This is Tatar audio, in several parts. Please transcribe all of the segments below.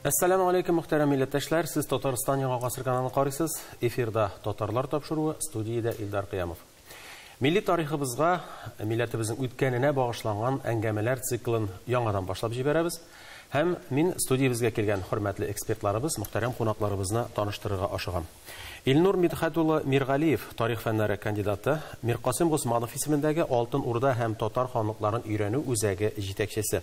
Әссәламү алейкум, мөхтәрәм милләттәшләр! Сез Татарстан Яңа Гасыр каналын карыйсыз. Эфирда Татарлар тапшыруы, студиядә Илдар Кыямов. Милли тарихыбызга, милләтебезнең үткәненә багышланган әңгәмәләр циклын яңадан башлап җибәрәбез. Һәм мин студиябезгә килгән хөрмәтле экспертларыбыз, мөхтәрәм кунакларыбызны таныштырырга ашыгам. Илнур Мидхәт улы Миргалиев, тарих фәннәре кандидаты, Миркасыйм Госманов исемендәге Алтын Урда һәм татар ханлыкларын өйрәнү үзәге җитәкчесе.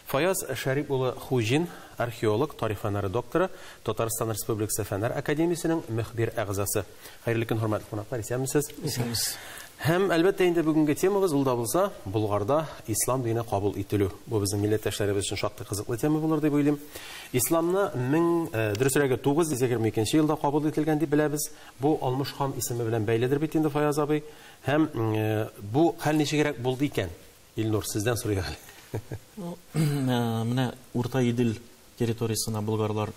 Фаяз Шәрип улы Хуҗин, археолог, тарих фәннәре докторы, Татарстан Республикасы Фәннәр академиясенең мөхбир әгъзасы. Хәерле көн, хөрмәтле кунаклар, исәнмесез. Исәнмесез. Һәм, әлбәттә, инде бүгенге темабыз ул да булса Болгарда ислам дине кабул ителү. Бу безнең милләттәшләребез өчен шактый кызыклы тема булыр дип уйлыйм. Исламны мең, дөресрәге 922 елда кабул ителгән дип беләбез. Бу Алмыш хан исеме белән бәйледер бит инде, Фаяз абый. Һәм бу хәл ничегрәк булды икән? Илнур, сездән сорыйк әле. Менә Урта Идел территориясенә болгарлар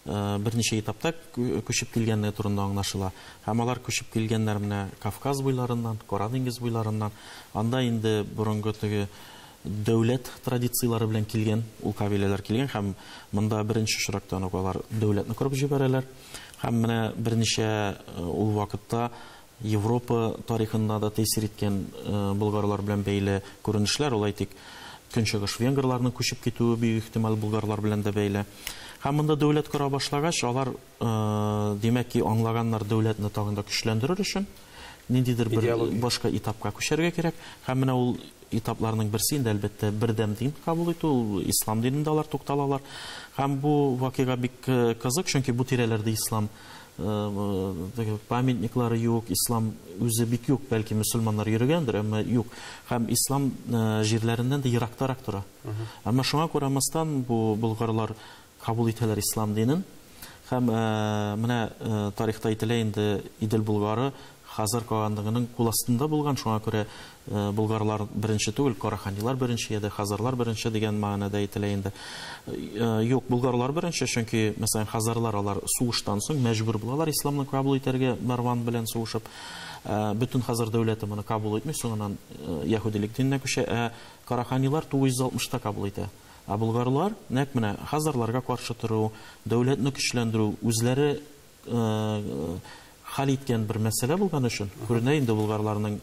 берничә этапта күчеп килгәнлеге турында аңлашыла. Һәм алар күчеп килгәннәр менә Кавказ буйларыннан, Кара диңгез буйларыннан. Анда инде борынгы теге дәүләт традицияләре белән килгән, ул кабиләләр килгән һәм монда беренче очрактан ук алар дәүләтне корып җибәрәләр. Һәм менә берничә ул вакытта Европа тарихында да тәэсир иткән болгарлар белән бәйле күренешләр, ул әйтик, көнчыгыш венгрларның күчеп китүе бик ихтимал болгарлар белән дә бәйле. Һәм монда дәүләт кора башлагач, алар, димәк ки, аңлаганнар дәүләтне тагын да көчләндерер өчен ниндидер бер башка этапка күчәргә кирәк. Һәм менә ул этапларның берсе инде, әлбәттә, бердәм дин кабул итү, ул ислам динендә алар тукталалар. Һәм бу вакыйга бик кызык, чөнки бу тирәләрдә ислам памятниклары юк, ислам үзе бик юк, бәлки мөселманнар йөрегәндер, әмма юк. Һәм ислам җирләреннән дә ерактарак тора. Әмма шуңа карамастан бу болгарлар кабул итәләр ислам динен. Һәм менә тарихта әйтелә инде, Идел Болгары Хазар каганлыгының кул астында булган, шуңа күрә болгарлар беренче түгел, караханилар беренче яды, хазарлар беренче дигән мәгънәдә әйтелә инде. Юк, болгарлар беренче, чөнки, мәсәлән, хазарлар алар сугыштан соң мәҗбүр булалар исламны кабул итәргә, Марван белән сугышып. Бөтен хазар дәүләте моны кабул итми, соңыннан яһүдилек диненә күчә. Ә караханилар 960-та кабул итә. Ә болгарлар нәкъ менә хазарларга каршы тору, дәүләтне көчләндерү, үзләре хәл иткән бер мәсьәлә булган өчен, күренә инде болгарларның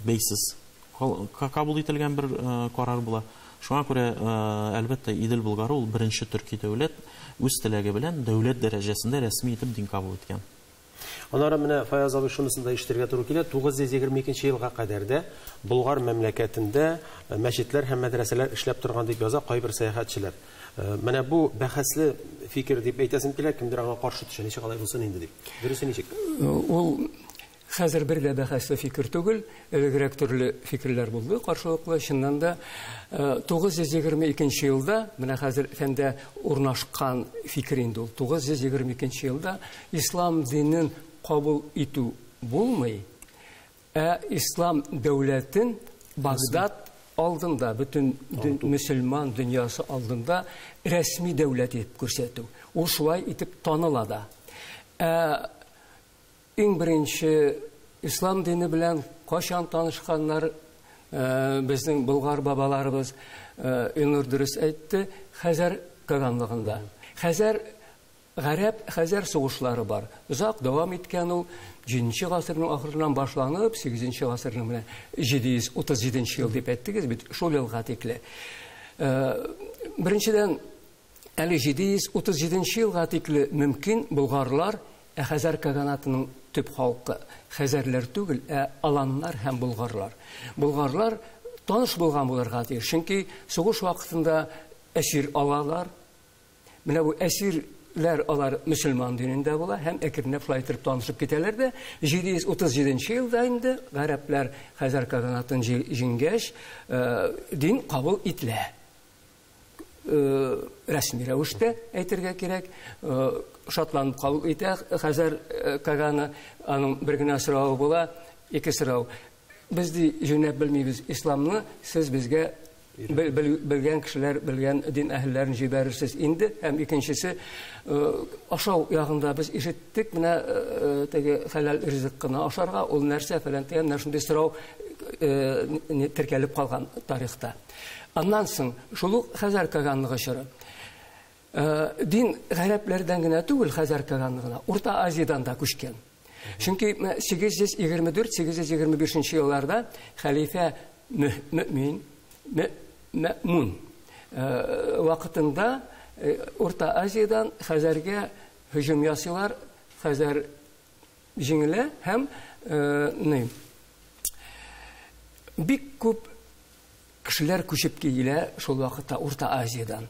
бәйсез кабул ителгән бер карар була. Шуңа күрә, әлбәттә, Идел Болгары ул беренче төрки дәүләт үз теләге белән дәүләт дәрәҗәсендә рәсми итеп дин кабул иткән. Аннары менә Фаяз абый шунысын да ишетергә туры килә, 922 елга кадәр дә Болгар мәмләкәтендә мәчетләр һәм мәдрәсәләр эшләп торган дип яза кайбер сәяхәтчеләр. Менә бу бәхәсле фикер дип әйтәсем килә, кемдер аңа каршы төшә, ничек алай булсын инде дип. Дөресе ничек? Ул хәзер бер дә бәхәсле фикер түгел, элегрәк төрле фикерләр булды, каршылыклы. Чыннан да, 922 елда, менә хәзер фәндә урнашкан фикер инде ул, 922 елда ислам динен кабул итү булмый, ә ислам дәүләтен Багдад алдында, бөтен мөселман дөньясы алдында рәсми дәүләт итеп күрсәтү. Ул шулай итеп таныла да. Ә иң беренче ислам дине белән кайчан танышканнар, безнең болгар бабаларыбыз, Илнур дөрес әйтте, Хәзәр каганлыгында. Хәзәр гарәп хәзәр сугышлары бар. Озак дәвам иткән ул, 7 гасырның ахырыннан башланып, 8 гасырның менә 737 ел дип әйттегез бит, шул елга тикле. Беренчедән, әле 737 елга тикле мөмкин болгарлар, ә Хәзәр каганатының төп халкы хәзәрләр түгел, ә аланнар һәм болгарлар. Болгарлар таныш булган булырга тиеш, чөнки сугыш вакытында әсир алалар. Менә бу әсирләр алар мөселман динендә була һәм әкренләп шулай итеп танышып китәләр дә 737 елда инде гарәпләр Хәзәр каганатын җиңгәч, дин кабул ителә. Рәсми рәвештә әйтергә кирәк, шатланып кабул итә Хәзәр каганы. Аның бер генә соравы була, ике сорау. Без ди җүнләп белмибез исламны, сез безгә белгән кешеләр, белгән дин әһелләрен җибәрерсез инде. Һәм икенчесе, ашау ягында без ишеттек, менә теге хәләл ризык кына ашарга, ул нәрсә фәлән дигән менә шундый сорау теркәлеп калган тарихта. Аннан соң шул ук Хәзәр каганлыгы чоры. Дин гарәпләрдән генә түгел, Хәзәр каганлыгына, Урта Азиядән дә күчкән. Чөнки 824-825 елларда хәлифә Мөмин, Мәмун вакытында Урта Азиядән Хәзәргә һөҗүм ясыйлар, Хәзәр җиңелә һәм бик күп кешеләр күчеп килә шул вакытта Урта Азиядән.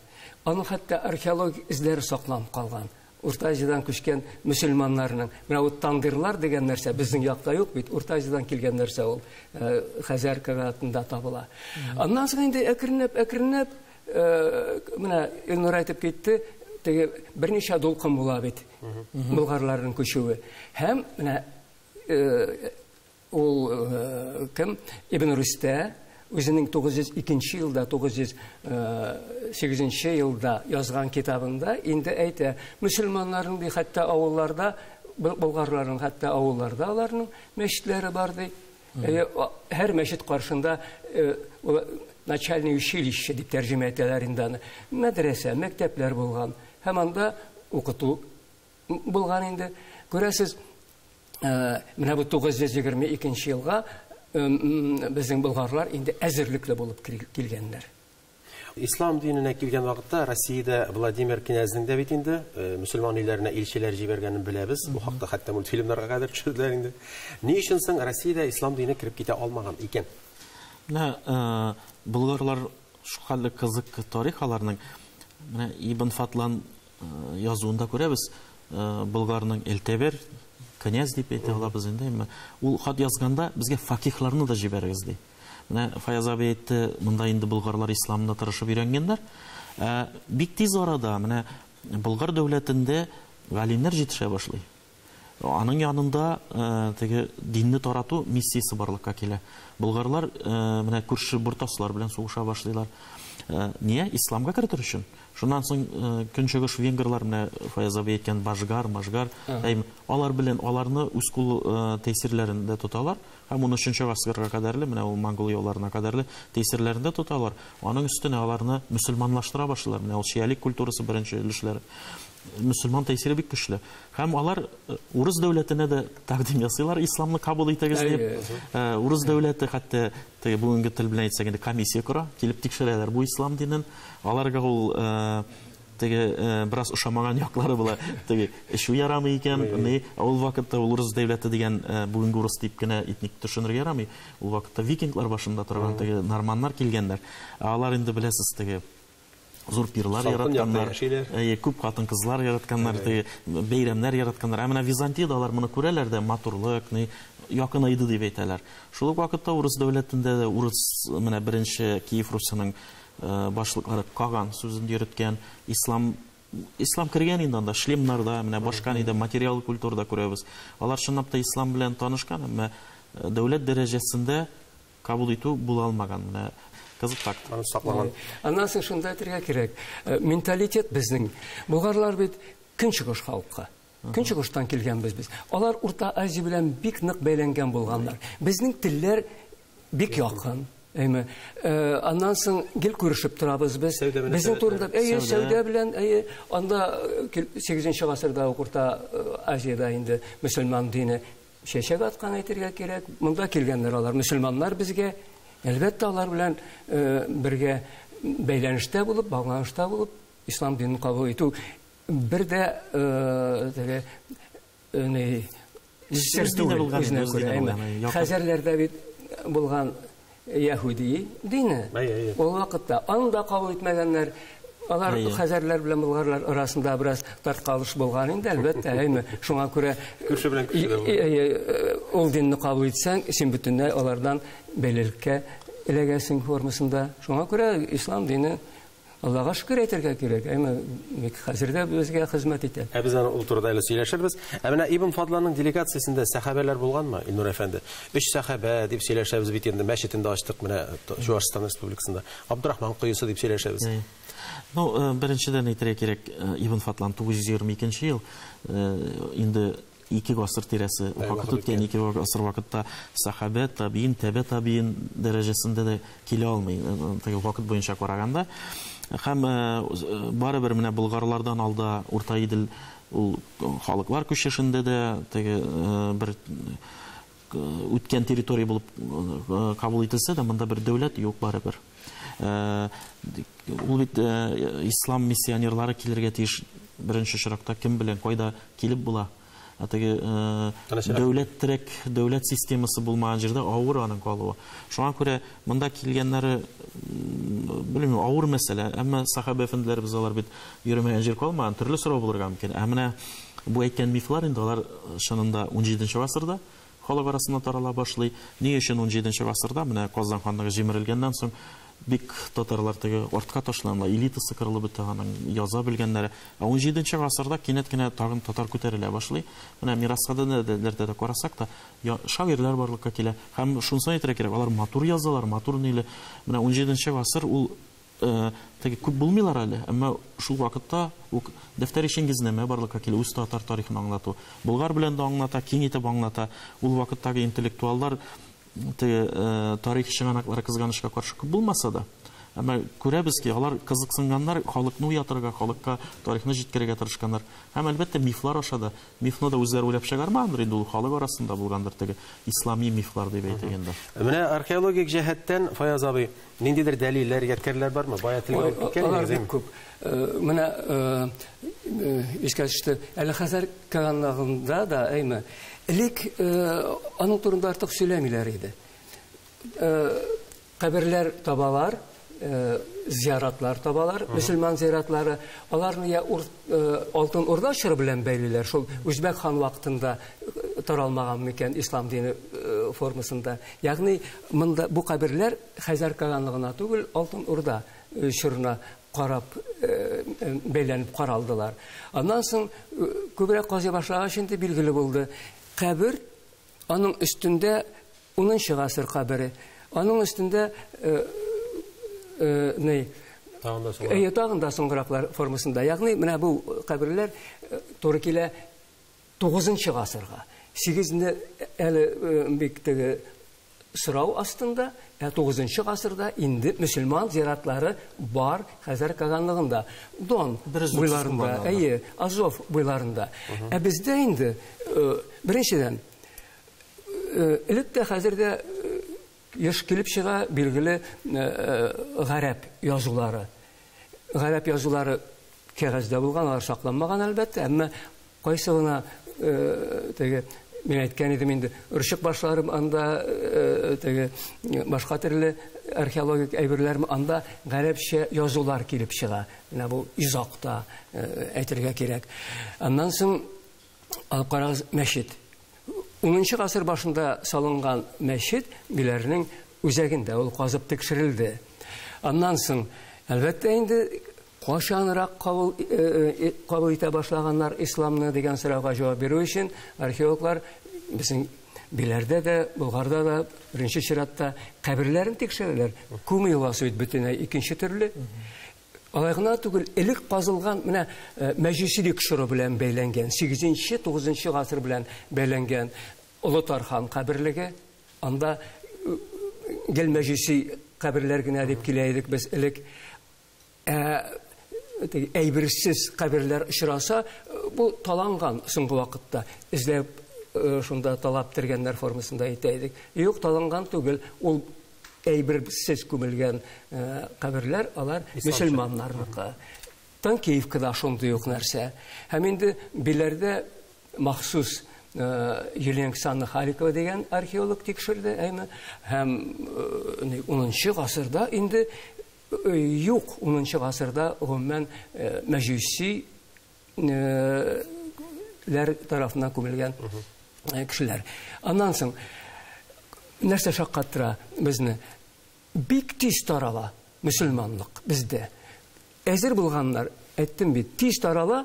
Аның хәтта археологик эзләре сакланып калган. Урта Азиядән күчкән мөселманнарның. Менә ул тандырлар дигән нәрсә безнең якта юк бит. Урта Азиядән килгән нәрсә ул. Хәзәр каганатында табыла. Аннан соң инде әкренләп, менә Илнур әйтеп китте, теге берничә дулкын була бит. Болгарларның күчүе. Һәм менә ул кем? Ибн Рустә үзенең 902 елда, 908 елда язган китабында инде әйтә, мөселманнарның ди хәтта авылларда, болгарларның хәтта авылларда аларның мәчетләре бар ди. Һәр мәчет каршында начальное училище дип тәрҗемә итәләр инде аны. Мәдрәсә, мәктәпләр булган һәм анда укыту булган инде. Күрәсез, менә бу 922 елга безнең болгарлар инде әзерлекле булып килгәннәр. Ислам диненә килгән вакытта Россиядә Владимир князьнең дә бит инде мөселман илләренә илчеләр җибәргәнен беләбез. Бу хакта хәтта мультфильмнарга кадәр төшерделәр инде. Ни өчен соң Россиядә ислам дине кереп китә алмаган икән? Менә болгарлар шулхәтле кызык тарих аларның. Менә Ибн Фадлан язуында күрәбез, болгарның Элтебер князь дип әйтә алабыз инде, әмма ул хат язганда безгә факихларны да җибәрегез ди. Менә Фаяз абый әйтте, монда инде болгарлар исламны тырышып өйрәнгәннәр. Бик тиз арада менә Болгар дәүләтендә галимнәр җитешә башлый. Аның янында теге динне тарату миссиясе барлыкка килә. Болгарлар менә күрше буртаслар белән сугыша башлыйлар. Ния? Исламга кертер өчен. Шуннан соң көнчыгыш венгрлар менә Фаяз абый әйткән Башгар, Машгар, алар белән аларны үз кул тәэсирләрендә тоталар. Һәм 13 гасырга кадәрле, менә ул монгол яуларына кадәрле тәэсирләрендә тоталар. Аның өстенә аларны мөселманлаштыра башлыйлар. Менә ул шиялик культурасы беренче өлешләре. Мөселман тәэсире бик көчле. Һәм алар урыс дәүләтенә дә тәкъдим ясыйлар, исламны кабул итегез дип. Урыс дәүләте хәтта теге бүгенге тел белән әйтсәк инде комиссия кора, килеп тикшерәләр бу ислам динен. Аларга ул теге бераз ошамаган яклары була. Теге эчү ярамый икән, ни, ул вакытта ул урыс дәүләте дигән бүгенге урыс дип кенә этник төшенергә ярамый. Ул вакытта викинглар башында торган теге норманнар килгәннәр. Алар инде беләсез теге зур пирлар яратканнар, күп хатын-кызлар яратканнар, теге бәйрәмнәр яратканнар. Ә менә Византиядә алар моны күрәләр дә, матурлык, ни, якынайды дип әйтәләр. Шул ук вакытта урыс дәүләтендә дә урыс менә беренче Киев Русының башлыклары Каган сүзен йөрткән, ислам кергән инде анда, шлемнарда, менә башка нидә материал культурада күрәбез. Алар чынлап та ислам белән танышкан, әмма дәүләт дәрәҗәсендә кабул итү була алмаган. Менә кызык факт. Аны саклаган. Аннан соң шунда әйтергә кирәк, менталитет безнең. Болгарлар бит көнчыгыш халкы. Көнчыгыштан килгәнбез без. Алар Урта Азия белән бик нык бәйләнгән булганнар. Безнең телләр бик якын. Әйме, аннан соң гел күрешеп торабыз без. Безнең турында, әйе, сәүдә белән, әйе, анда 8 гасырда ук Урта Азиядә инде мөселман дине чәчәк аткан әйтергә кирәк. Монда килгәннәр алар, мөселманнар безгә. Әлбәттә, алар белән бергә бәйләнештә булып, багланышта булып, ислам динен кабул итү бер дә теге сер түгел, үзенә күрә. Хәзәрләрдә бит булган яһүди дине. Ул вакытта аны да кабул итмәгәннәр. Алар хәзәрләр белән болгарлар арасында бераз тарткалыш булган инде, әлбәттә, әйме. Шуңа күрә күрше белән күрше дә булган. Ул динне кабул итсәң, син бөтенләй алардан бәйлелеккә эләгәсең формасында. Шуңа күрә ислам дине Аллага шөкер әйтергә кирәк, әйме, бик хәзер дә безгә хезмәт итә. Ә без аны ул турыда әле сөйләшербез. Ә менә Ибн Фадланның делегациясендә сәхабәләр булганмы, Илнур әфәнде? 3 сәхабә дип сөйләшәбез бит инде, мәчетен дә ачтык менә Чуашстан Республикасында. Абдурахман коесы дип сөйләшәбез. Ну, беренчедән әйтергә кирәк, Ибн Фадлан 922 ел инде 2 гасыр тирәсе вакыт үткән, 2 гасыр вакытта сахабә, табиин, тәбә табиин дәрәҗәсендә дә килә алмый, теге вакыт буенча караганда. Һәм барыбер менә болгарлардан алда Урта Идел ул халыклар күчешендә дә теге бер үткән территория булып кабул ителсә дә, монда бер дәүләт юк барыбер. Ул бит ислам миссионерлары килергә тиеш беренче очракта кем белән кайда килеп була. Теге дәүләт терәк, дәүләт системасы булмаган җирдә авыр аның калуы. Шуңа күрә монда килгәннәре, белмим, авыр мәсьәлә. Әмма сахаба әфәнделәребез алар бит йөрмәгән җир калмаган, төрле сорау булырга мөмкин. Ә менә бу әйткән мифлар инде алар чынында 17 гасырда халык арасында тарала башлый. Ни өчен 17 гасырда менә Казан ханлыгы җимерелгәннән соң бик татарлар теге артка ташланла, элитасы кырылып бетә, аның яза белгәннәре. Ә 17 гасырда кинәт кенә тагын татар күтәрелә башлый. Менә мирасханәләрдә дә карасак та, шагыйрьләр барлыкка килә. Һәм шунысын әйтергә кирәк, алар матур язалар, матур ниле. Менә 17 гасыр ул теге күп булмыйлар әле, әмма шул вакытта ук дәфтәри Чингизнамә барлыкка килә, үз татар тарихын аңлату. Болгар белән дә аңлата, киң итеп аңлата. Ул вакыттагы интеллектуаллар теге тарих чыганаклары кызганычка каршы күп булмаса да, әмма күрәбез ки, алар кызыксынганнар, халыкны уятырга, халыкка тарихны җиткерергә тырышканнар. Һәм әлбәттә мифлар аша да, мифны да үзләре уйлап чыгармагандыр инде, ул халык арасында булгандыр теге ислами мифлар дип әйтик инде. Менә археологик җәһәттән, Фаяз абый, ниндидер дәлилләр, ядкәрләр бармы? Бая телгә алып киткән Алар идегез, бик күп. Менә искә төште. Әле Хәзәр каганлыгында да, әйме, элек аның турында артык сөйләмиләр иде. Каберләр табалар, зияратлар табалар, мөселман зияратлары. Аларны я Алтын Урда чоры белән бәйлиләр, шул Үзбәк хан вакытында таралмаган микән ислам дине формасында. Ягъни монда бу каберләр Хәзәр каганлыгына түгел, Алтын Урда чорына карап бәйләнеп каралдылар. Аннан соң күбрәк казый башлагач инде билгеле булды. Кабер аның өстендә 10 гасыр кабере. Аның өстендә ни? Тагын да соңгырак. Әйе, тагын да соңгыраклар формасында. Ягъни менә бу каберләр туры килә 9 гасырга. 8-не әле бик теге сорау астында, ә 9 гасырда инде мөселман зиратлары бар Хәзәр каганлыгында, Дон Бер өзлексез буйларында, кулланыла. әйе, Азов буйларында. Ә бездә инде, беренчедән, элек тә хәзер дә еш килеп чыга билгеле гарәп язулары. Гарәп язулары кәгазьдә булган, алар сакланмаган әлбәттә, әмма кайсы гына теге мин әйткән идем инде, өршек башларым анда, теге башка төрле археологик әйберләрем анда гарәпчә язулар килеп чыга. Менә бу Изакта әйтергә кирәк. Аннан соң алып карагыз мәчет. 10 гасыр башында салынган мәчет Биләрнең үзәгендә ул казып тикшерелде. Аннан соң әлбәттә инде кайчанрак кабул итә башлаганнар исламны дигән сорауга җавап бирү өчен археологлар безнең Биләрдә дә, Болгарда да беренче чиратта каберләрен тикшерәләр. Күмү йоласы бит бөтенләй икенче төрле. Алай гына түгел, элек казылган менә мәҗүсилек чоры белән бәйләнгән, 8-нче, 9 гасыр белән бәйләнгән Олы Тархан каберлеге, анда гел мәҗүси каберләр генә дип килә идек без элек. Теге әйберсез каберләр очраса, бу таланган соңгы вакытта эзләп, шунда талап тергәннәр формасында әйтә идек. Юк, таланган түгел, ул әйберсез күмелгән каберләр, алар мөселманнарныкы. Танкеевкада шундый ук нәрсә. Һәм инде Биләрдә махсус Елена Александровна Халикова дигән археолог тикшерде, әйме? Һәм 10 гасырда инде юк, 10 гасырда гомумән мәҗүси ләр тарафыннан күмелгән кешеләр. Аннан соң нәрсә шаккаттыра безне? Бик тиз тарала мөселманлык бездә. Әзер булганнар, әйттем бит, тиз тарала.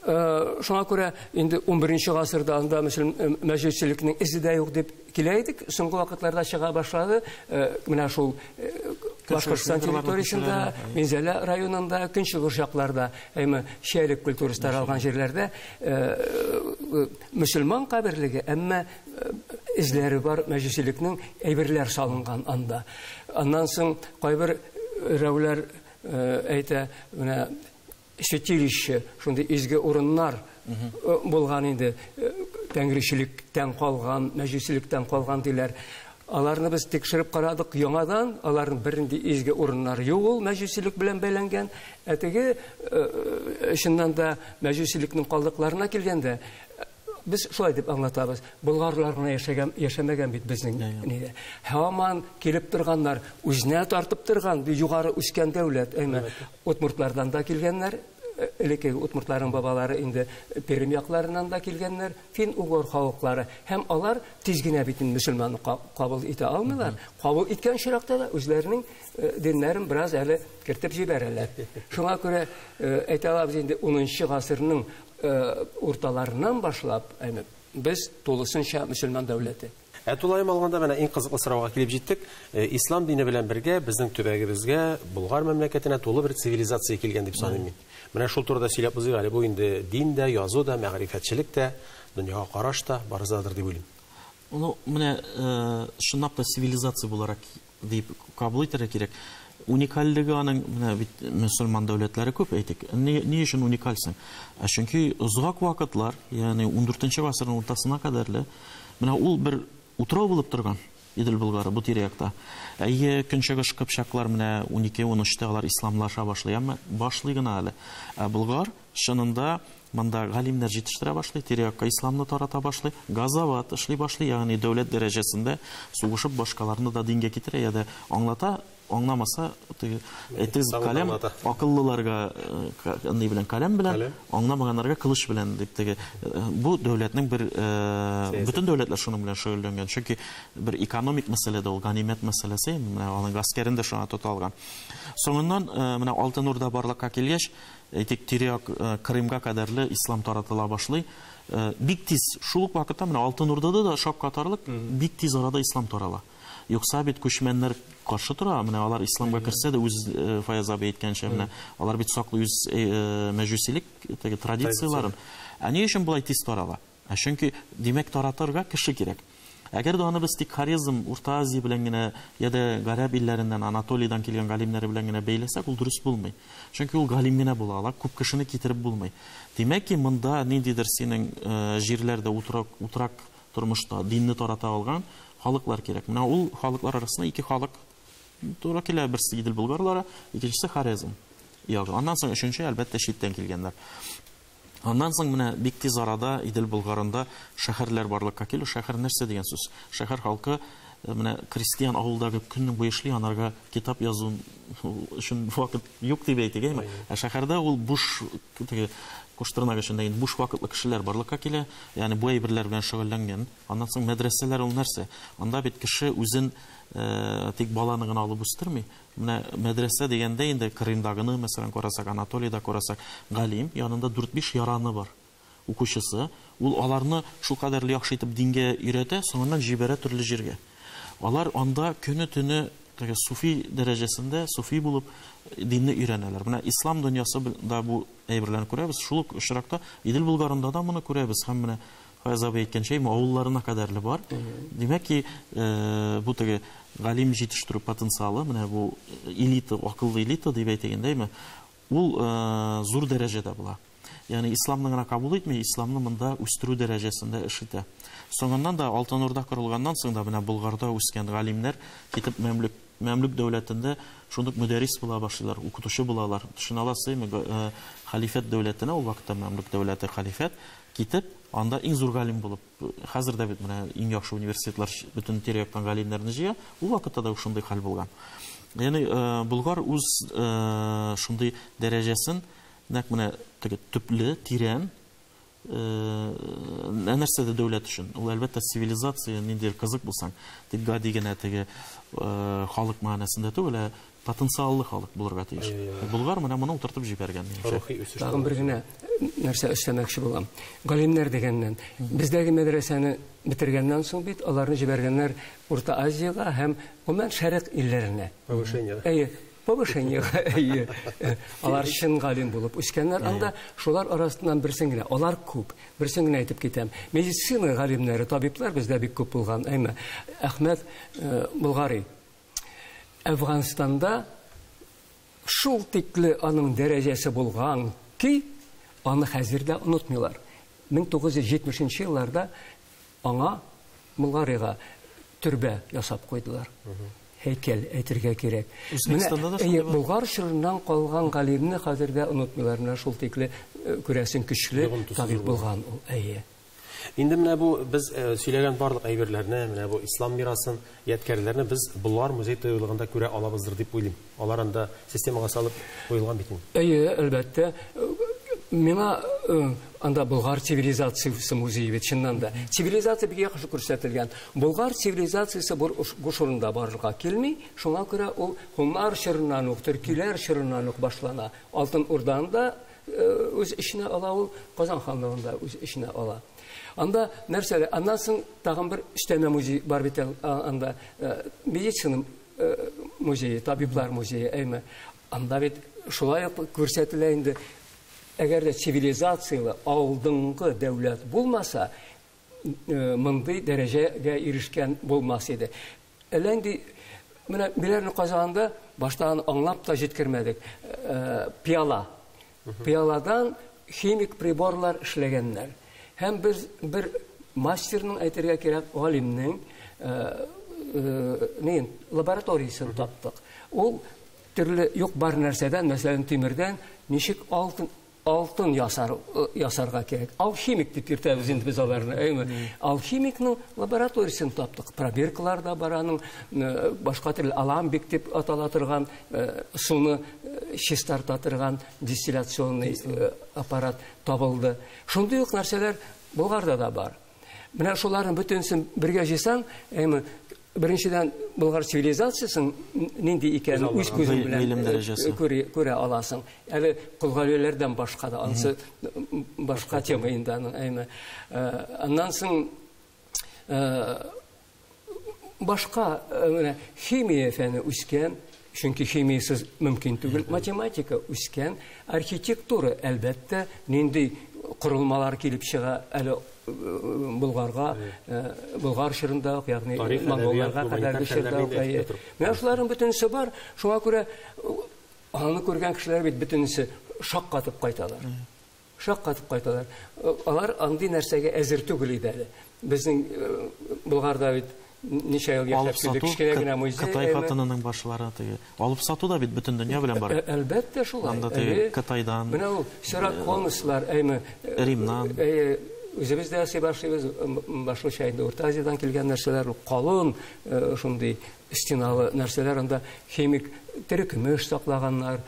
Шуңа күрә инде 11 гасырда анда мәҗүсилекнең эзе дә юк дип килә идек. Соңгы вакытларда чыга башлады. Менә шул Башкортстан территориясендә, Минзәлә районында, көнчыгыш якларда, әйме, чәйлек культурасы таралган җирләрдә мөселман каберлеге, әмма эзләре бар мәҗүсилекнең, әйберләр салынган анда. Аннан соң кайбер рәүләр әйтә, менә святилище, шундый изге урыннар булган инде, тәңречелектән калган, мәҗүсилектән калган диләр. Аларны без тикшереп карадык яңадан, аларның бернинди изге урыннары юк ул мәҗүсилек белән бәйләнгән. Ә теге чыннан да мәҗүсилекнең калдыкларына килгәндә, без шулай дип аңлатабыз. Болгарлар гына яшәгән, яшәмәгән бит безнең нидә. Һаман килеп торганнар, үзенә тартып торган югары үскән дәүләт, әмма удмуртлардан да килгәннәр, элеккеге удмуртларның бабалары инде Пермь якларыннан да килгәннәр, фин-угор халыклары. Һәм алар тиз генә бит инде мөселманны кабул итә алмыйлар. Кабул иткән очракта да үзләренең диннәрен бераз әле кертеп җибәрәләр. Шуңа күрә әйтә алабыз инде 10 гасырның урталарыннан башлап, әйме, без тулысынча мөселман дәүләте. Ә тулаем алганда менә иң кызыклы сорауга килеп җиттек. Ислам дине белән бергә безнең төбәгебезгә, Болгар мәмләкәтенә тулы бер цивилизация килгән дип саныйм мин. Менә шул турыда сөйләп узыйк әле. Бу инде дин дә, язу да, мәгърифәтчелек тә, дөньяга караш та барызадыр дип уйлыйм. Ну, менә чынлап та цивилизация буларак дип кабул итәргә кирәк. Уникальлеге аның, менә бит мөселман дәүләтләре күп әйтик. Ни өчен уникальсең? Ә чөнки озак вакытлар, ягъни 14 гасырның уртасына кадәрле, менә ул бер утрау булып торган Идел Болгары бу тирә-якта. Әйе, көнчыгыш кыпчаклар менә 12-13-тә алар исламлаша башлый, әмма башлый гына әле. Ә Болгар чынында монда галимнәр җитештерә башлый, тирә-якка исламны тарата башлый, газават эшли башлый, ягъни дәүләт дәрәҗәсендә сугышып башкаларны да дингә китерә, я да аңлата, аңламаса, теге, әйтегез, каләм акыллыларга, ни белән, каләм белән, аңламаганнарга кылыч белән дип теге. Бу дәүләтнең бер, бөтен дәүләтләр шуның белән шөгыльләнгән. Чөнки бер экономик мәсьәлә дә ул, ганимәт мәсьәләсе, менә аның гаскәрен дә шуңа тота алган. Соңыннан, менә Алтын Урда барлыкка килгәч, әйтик, тирә-як Крымга кадәрле ислам таратыла башлый. Бик тиз, шул ук вакытта менә Алтын Урдада да шаккатарлык, бик тиз арада ислам тарала. Юкса бит күчмәннәр каршы тора, менә алар исламга керсә дә үз, Фаяз абый әйткәнчә, менә алар бит саклый үз мәҗүсилек теге традицияләрен. Ә ни өчен болай тиз тарала? Ә чөнки, димәк, таратырга кеше кирәк. Әгәр дә аны без тик Хорезм, Урта Азия белән генә, я да Гарәп илләреннән, Анатолийдан килгән галимнәре белән генә бәйләсәк, ул дөрес булмый. Чөнки ул галим генә була ала, күп кешене китереп булмый. Димәк ки, монда ниндидер синең җирләрдә утрак тормышта динне тарата алган халыклар кирәк. Менә ул халыклар арасында ике халык туры килә, берсе Идел болгарлары, икенчесе Хорезм. Ягъни, аннан соң өченче, әлбәттә, читтән килгәннәр. Аннан соң менә бик тиз арада Идел Болгарында шәһәрләр барлыкка килү. Шәһәр нәрсә дигән сүз? Шәһәр халкы, менә крестьян авылдагы көннең буе эшли, анарга китап язу өчен вакыт юк дип әйтик, әйме? Ә шәһәрдә ул буш, теге куштырнак эчендә инде буш вакытлы кешеләр барлыкка килә, ягъни бу әйберләр белән шөгыльләнгән. Аннан соң мәдрәсәләр ул нәрсә? Анда бит кеше үзен тик баланы гына алып үстерми. Менә мәдрәсә дигәндә инде Крымдагыны, мәсәлән, карасак, Анатолийда карасак, галим янында дүрт-биш яраны бар. Укучысы, ул аларны шул кадәрле яхшы итеп дингә өйрәтә, соңыннан җибәрә төрле җиргә. Алар анда көне-төне теге суфи дәрәҗәсендә суфи булып динне өйрәнәләр. Менә ислам дөньясы да бу әйберләрне күрәбез. Шул ук очракта Идел Болгарында да моны күрәбез. Һәм менә Фаяз абый әйткәнчә, авылларына кадәрле бар. Димәк ки, бу теге галим җитештерү потенциалы, менә бу элита, акыллы элита дип әйтегәндәйме, ул зур дәрәҗәдә була. Ягъни исламны гына кабул итми, исламны монда үстерү дәрәҗәсендә эш итә. Соңыннан да Алтын Урда корылганнан соң да менә Болгарда үскән галимнәр китеп Мәмлүк дәүләтендә шундук мөдәррис була башлыйлар, укытучы булалар. Төшенә аласызмы, халифәт дәүләтенә, ул вакытта Мәмлүк дәүләте халифәт, китеп, анда иң зур галим булып, хәзер дә бит менә иң яхшы университетлар бөтен тирә-яктан галимнәрне җыя, ул вакытта да шундый хәл булган. Ягъни Болгар үз шундый дәрәҗәсен нәкъ менә теге төпле, тирән нәрсә дә дәүләт өчен. Ул әлбәттә цивилизация ниндидер кызык булсаң, тик гади генә теге халык мәгънәсендә түгел, ә потенциаллы халык булырга тиеш. Болгар менә моны утыртып җибәргән, минемчә. Рухи үсеш. Тагын бер генә нәрсә өстәмәкче булам. Галимнәр дигәннән, бездәге мәдрәсәне бетергәннән соң бит аларны җибәргәннәр Урта Азиягә һәм гомумән Шәрык илләренә. Повышение, да? Әйе, Повышениега, әйе. Алар чын галим булып үскәннәр анда. Шулар арасыннан берсен генә, алар күп, берсен генә әйтеп китәм. Медицина галимнәре, табиблар бездә бик күп булган. Әйме, Әхмәт Болгари. Әфганстанда шул тикле аның дәрәҗәсе булган ки, аны хәзер дә онытмыйлар. 1970 елларда аңа, Болгарига, төрбә ясап куйдылар. Һәйкәл әйтергә кирәк. Үзбәкстанда да шулай. Болгар чорыннан калган галимне хәзер дә онытмыйлар. Менә шул тикле, күрәсең, көчле табиб булган ул. Әйе. Инде менә бу без сөйләгән барлык әйберләрне, менә бу ислам мирасын, ядкәрләрне без Болгар музей тыюлыгында күрә алабыздыр дип уйлыйм. Алар анда системага салып куелган бит инде. Әйе, әлбәттә. Миңа анда Болгар цивилизациясе музее бит чыннан да. Цивилизация бик яхшы күрсәтелгән. Болгар цивилизациясе буш урында барлыкка килми, шуңа күрә ул һуннар чорыннан ук, төркиләр чорыннан ук башлана. Алтын Урданы да үз эченә ала ул, Казан ханлыгын да үз эченә ала. Анда нәрсә? Аннан соң тагын бер өстәмә музей бар бит анда, медицина музее, табиблар музее, әйме. Анда бит шулай ук күрсәтелә инде. Әгәр дә цивилизациялы алдынгы дәүләт булмаса, мондый дәрәҗәгә ирешкән булмас иде. Әллә инде менә Биләрне Казанда баштан аңлап та җиткермәдек. Пиала. Пиаладан химик приборлар эшләгәннәр. Һәм без бер мастерның, әйтергә кирәк, галимнең лабораториясен таптык. Ул төрле юк бар нәрсәдән, мәсәлән, тимердән ничек алтын ясарга кирәк. Алхимик дип йөртәбез инде без аларны, әйме? Алхимикның лабораториясен таптык. Пробиркалар да бар аның, башка төрле аламбик дип атала торган, суны чистарта торган дистилляционный аппарат табылды. Шундый ук нәрсәләр Болгарда да бар. Менә шуларның бөтенесен бергә җыйсаң, әйме, беренчедән Болгар цивилизациясен нинди икәнен үз күзең белән күрә аласың. Әле Колгалиләрдән башка да, анысы башка тема инде аның, әйме. Аннан соң башка менә химия фәне үскән, чөнки химиясез мөмкин түгел, математика үскән, архитектура, әлбәттә, нинди корылмалар килеп чыга әле Болгарга, Болгар чорында ук, ягъни монголларга кадәрге чорда ук. Менә шуларның бөтенесе бар. Шуңа күрә аны күргән кешеләр бит бөтенесе шаккатып кайталар. Шаккатып кайталар. Алар андый нәрсәгә әзер түгел иде әле. Безнең Болгарда бит ничә ел яшәп килдек, кечкенә генә музей. Кытай хатынының башлары теге. Алып сату да бит бөтен дөнья белән бар. Әлбәттә шулай. Анда теге Кытайдан. Менә ул сираконуслар, әйме, Римнан. Үзебез дә ясый башлыйбыз, башлыча инде Урта Азиядән килгән нәрсәләр, калын шундый стеналы нәрсәләр, анда химик тере көмеш саклаганнар,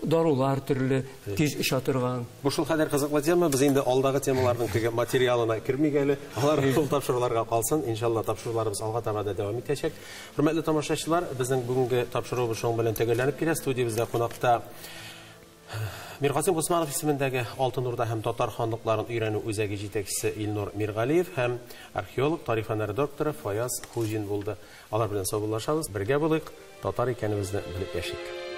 дарулар төрле, тиз оча торган. Бу шул кадәр кызыклы тема, без инде алдагы темаларның теге материалына кермик әле. Алар шул тапшыруларга калсын. Иншалла тапшыруларыбыз алга таба да дәвам итәчәк. Хөрмәтле тамашачылар, безнең бүгенге тапшыруыбыз шуның белән төгәлләнеп килә. Студиябездә кунакта Миркасыйм Госманов исемендәге Алтын Урда һәм татар ханлыкларын өйрәнү үзәге җитәкчесе Илнур Миргалиев һәм археолог, тарих фәннәре докторы Фаяз Хуҗин булды. Алар белән саубуллашабыз, бергә булыйк, татар икәнебезне белеп яшик.